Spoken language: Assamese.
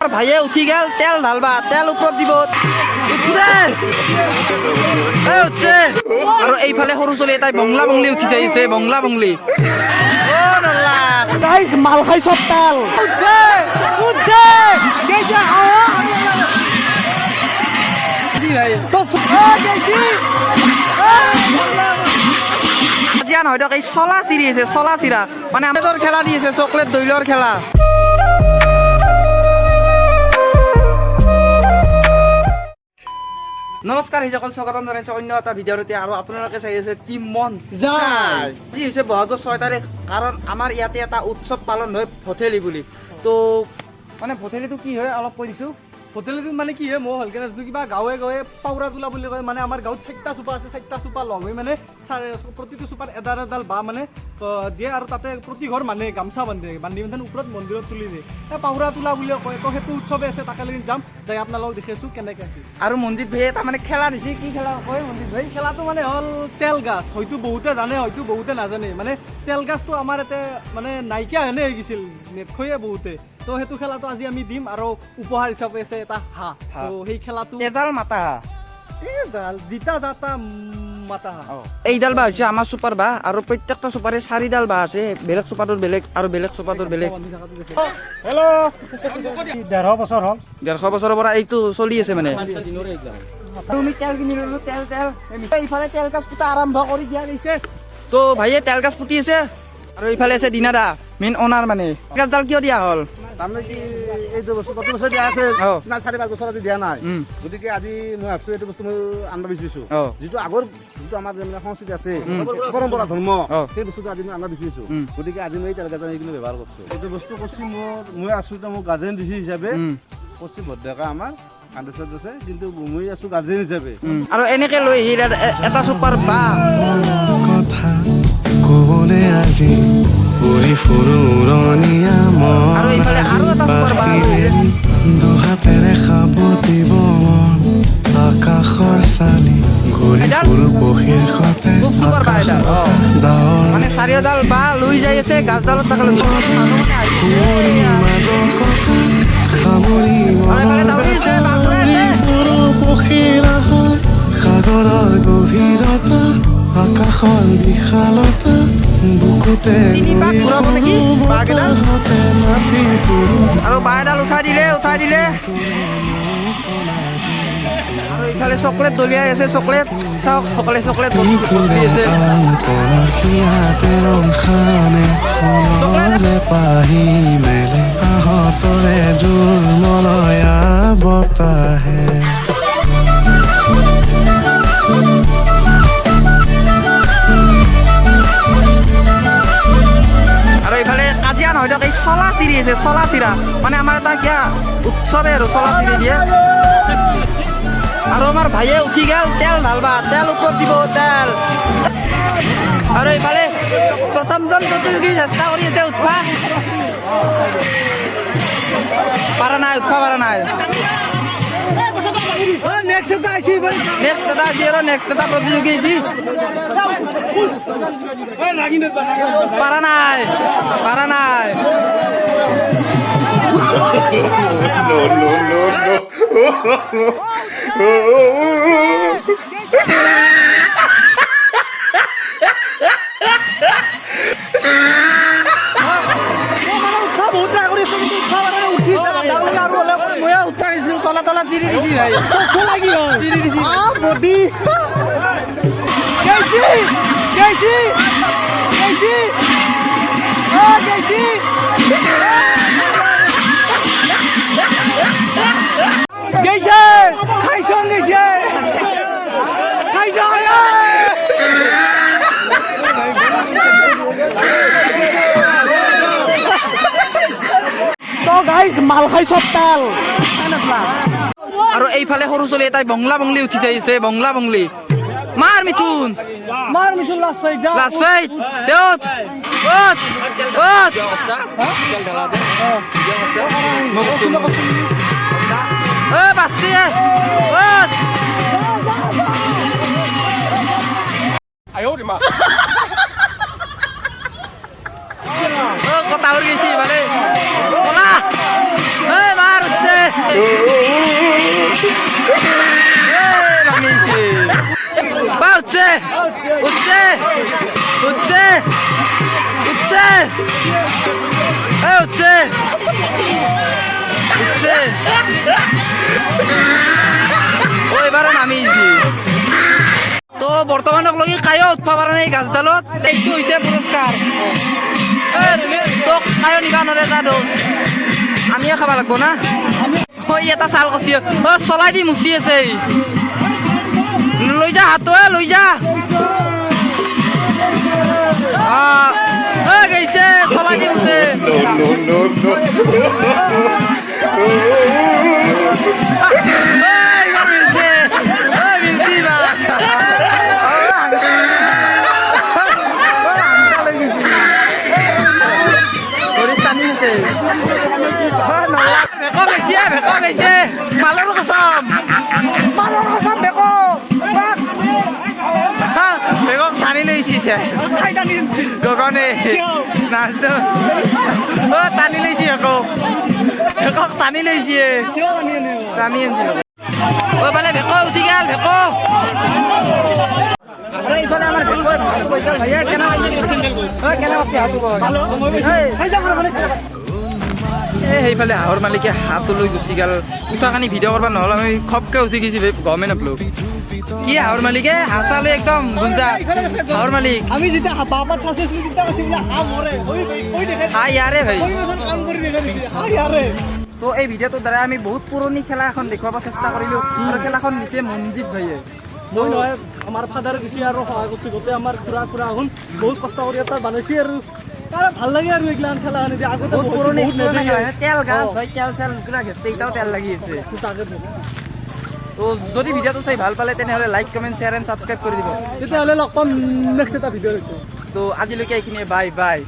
ভাইয়ে উঠি গেল তেল ঢালবা, তেল ওপৰত দিব। উঠছে, এ উঠছে। আৰু এইফালে সৰু ছোৱালী এটাই বংলা বংলি উঠি যাইছে, বংলা বংলি। অ নল্লা গাইস, মাল খাই সব তেল। উঠছে, উঠছে, গেছে। জি ভাই, গেছি। আজিয়া নহয় দিয়ক, এই চলা চিৰি আছে, চলা চিৰা মানে আমাৰ খেলা দি আছে, চকলেট দৈলৰ খেলা। নমস্কাৰ সেইসকল, স্বাগতম জনাইছোঁ অন্য এটা ভিডিঅ'তে আৰু আপোনালোকে চাই আছে টিম মন যায়। আজি হৈছে বহাগৰ 6 তাৰিখ, কাৰণ আমাৰ ইয়াতে এটা উৎসৱ পালন হয় ভঠেলি বুলি। তো মানে ভঠেলিটো কি হয় অলপ কৈ দিছোঁ। হোটেলটোত মানে কি হয়, মই ভালকে নাজানো, কিবা গাঁৱে গাঁৱে পাউৰা তোলা বুলি কয়। মানে আমাৰ গাঁৱত চাৰিটা চোপা আছে, চাৰিটা চোপা লগ হৈ মানে প্ৰতিটো চোপাত এডাল এডাল বাঁহ মানে দিয়ে আৰু তাতে প্ৰতি ঘৰ মানুহে গামোচা বান্ধে, বান্ধি মানে ওপৰত মন্দিৰত তুলি দিয়ে। এই পাউৰা তোলা বুলিও কয়। তো সেইটো উৎসৱে আছে, তাকে লৈ যাম, যাই আপোনালোকক দেখিছোঁ কেনেকৈ কি। আৰু মন্দিৰ ভাইয়ে তাৰমানে খেলা দিছে, কি খেলা কয় মন্দিৰ ভাই? খেলাটো মানে হ'ল তেল গাছ, হয়তো বহুতে জানে, হয়তো বহুতে নাজানে। মানে তেল গাছটো আমাৰ ইয়াতে মানে নাইকিয়া হেনে হৈ গৈছিল, নেদখৈয়ে বহুতে। তো সেইটো খেলাটো আজি আমি দিম আৰু উপহাৰ হিচাপে আছে এটা হাঁহ। তো সেই খেলাটো তেজাল মাতা। এই জাল জিতা জাতা মাতা হাঁহ। এইডাল বাঁহ হৈছে আমাৰ চুপাৰ বাঁহ আৰু প্ৰত্যেকটা চুপাৰে চাৰিডাল বাঁহ আছে, বেলেগ চুপাটোৰ বেলেগ আৰু বেলেগ চুপাটোৰ বেলেগ। বান্ধি থকাটো দেখে। হেল্ল', 150 বছৰ হ'ল। 150 বছৰৰ পৰা এইটো চলি আছে। মানে তুমি তেল কিনি ললো, তেল তেল এইফালে তেল গাছ পোতা আৰম্ভ কৰি দিয়া গৈছে। তো ভাইয়ে তেল গাছ পুতি আছে আৰু এইফালে আছে দিনাদা, মেইন অনাৰ। মানে গাছডাল কিয় দিয়া হ'ল? তাৰমানে কি, এইটো বস্তু প্ৰতি বছৰ দিয়া আছে না, 4-5 বছৰ আজি দিয়া নাই। গতিকে আজি মই ভাবছো এইটো বস্তু মই আনিব বিচাৰিছো। যিটো আগৰ যিটো আমাৰ মানে সংস্কৃতি আছে, পৰম্পৰা, ধৰ্ম, সেই বস্তুটো আজি মই আনিব বিচাৰিছো। গতিকে আজি মই এই তেল গাছ আনি কিনে ব্যৱহাৰ কৰিছো। এইটো বস্তু কৰছি মোৰ, মই আছো এতিয়া মোৰ গাৰ্জেন দিছি হিচাপে কৰছি। ভদ্ৰেকা আমাৰ কাণ্ডেশ্বৰত আছে, কিন্তু মই আছো গাৰ্জেন হিচাপে। আৰু এনেকে লৈ আহি এটা চুপাৰ বাঁহ। কথা ক'বলে আজি উৰি ফুৰো উৰণীয়া মন। আৰু এইফালে আৰু এটা চুপাৰ বাঁহ লৈ আহিছে। দুহাতেৰে সাৱটিব মন আকাশৰ চালি, ঘূৰি এডাল? ফুৰো পক্ষীৰ সতে। খুব চুপাৰ বাঁহ এডাল, অ। ডাৱৰ মানে চাৰিওডাল বাঁহ লৈ যাই আছে গাছডালত, তাকে লৈ মানুহ মানে আহি আছে। মাজৰ কথা সামৰি আৰু এইফালে দাউৰি আছে, বাঁহ ঘূৰাই আছে। ফুৰো পখিলা হৈ সাগৰৰ গভীৰতা, আকাশৰ বিশালতা বুকুতে তিনি পাক ঘূৰাব নেকি বাঁহকেইডাল? বতাহতে নাচি ফুৰো। আৰু বাঁহ এডাল উঠাই দিলে, উঠাই দিলে। আৰু ইফালে চকলেট দলিয়াই আছে, চকলেট চাওক, সকলে চকলেট বদলি আছে। হিয়াতে ৰং খানে ফুলৰে পাহি মেলে, আহতৰে জোৰ মলয়া বতাহে। আৰু এইফালে কাজিয়া নহয় দিয়ক, এই চলা চিৰি আছে, চলা চিৰা মানে আমাৰ এটা কিয়া উৎসৱে আৰু চলা চিৰি দিয়ে। আৰু আমাৰ ভাইয়ে উঠি গেল তেল ঢালবা, তেল ওপৰত দিব তেল। আৰু এইফালে প্ৰথমজন প্ৰতিযোগী চেষ্টা কৰি আছে উঠবা পাৰা নাই, উঠবা পাৰা নাই। নেক্সট এটা আহিছে। নেক্সট এটা আহিছে আৰু নেক্সট এটা প্ৰতিযোগী আহিছে, পাৰা নাই, পাৰা নাই। মানে উঠা বহুত ট্ৰাই কৰি আছো, কিন্তু উঠা মানে উঠি আৰু অলপ ময়ো উঠবা গৈছিলো, তলা তলা চিৰি দিছি ভাই। লাগি হয়। চিৰি দিছি। বডি গেছি, গেছি, গেছি, অ গেছি, গেছে, খাইছন, গেছে, খাইছ। তো গাইস, মাল খাই সব তেল। আৰু এইফালে সৰু ছোৱালী এটাই বংলা বংলি উঠি যাইছে, বংলা বংলি। মাৰ মিথুন, মাৰ মিথুন, লাষ্ট ফাইট যা। লাষ্ট ফাইট দেউত, উঠ উঠ। ঐ বাচি, উঠ। অ কথা হৈ গৈছি মানে কলা। এই মাৰ উঠছে। এই নামিছে। বা উঠছে, উঠছে, উঠছে, উঠছে, এই উঠছে, উঠছে। ও এবারও নামিছে। তো বৰ্তমানক লগি কায়ো উঠব পৰা নাই গাছডালত। এইটো হৈছে পুৰস্কাৰ। তোক কায়ো নিবা নৰে, যা দোষ আমিয়ে খাব লাগব না। ঐ এটা চাল কচি, অ চলাই দি মুচি আছে। লৈ যা হাতো, লৈ যা। অ গৈছে, চলাই দি মুছে। মিলছে, মিলছি বা ভেক গৈছে, ভেক গৈছে। মালৰ কচম, মালৰ কচম, ভেক ভেকক টানি লৈছে গগনে। নাজনো, অ টানি লৈছে ভেকক, ভেকক টানি লৈছে, টানি আনছি। অ পালে ভেক উঠি গেল, ভেক। এইফালে আমাৰ ভেক ভাইয়া কেনে কেনে এই সেইফালে হাঁহৰ মালিকে হাঁহটো লৈ গুচি গ'ল। উঠা কানি ভিডিঅ' কৰিব নহ'ল, আমি খপকে উঠি গৈছি, গমেই নাপালো। কি হাঁহৰ মালিকে হাঁহ চালে একদম গুঞ্জা হাঁহৰ মালিক। আমি যেতিয়া বাপাত চাইছিলো তেতিয়া কৈছে বোলে হাঁহ মৰে, হাঁহ ইয়াৰে ভাই। কাম কৰি হাঁহ ইয়াৰে। তো এই ভিডিঅ'টোৰ দ্বাৰা আমি বহুত পুৰণি খেলা এখন দেখুৱাব চেষ্টা কৰিলোঁ আৰু খেলাখন দিছে মঞ্জিত ভাইয়ে। মই নহয়, আমাৰ ফাদাৰ দিছে আৰু সহায় কৰিছে গোটেই আমাৰ খুৰা খুৰা এখন বহুত কষ্ট কৰি এটা বনাইছে আৰু তাৰ ভাল লাগে আৰু এইগিলা খেলা আগতে বহুত পুৰণি তেল গাছ হয়, তেল চেল এতিয়াও তেল লাগি আছে। তো যদি ভিডিঅ'টো চাই ভাল পালে তেনেহ'লে like, comment, share and subscribe কৰি দিব। তেতিয়াহ'লে লগ পাম নেক্সট এটা ভিডিঅ'। তো আজিলৈকে এইখিনিয়ে, বাই বাই।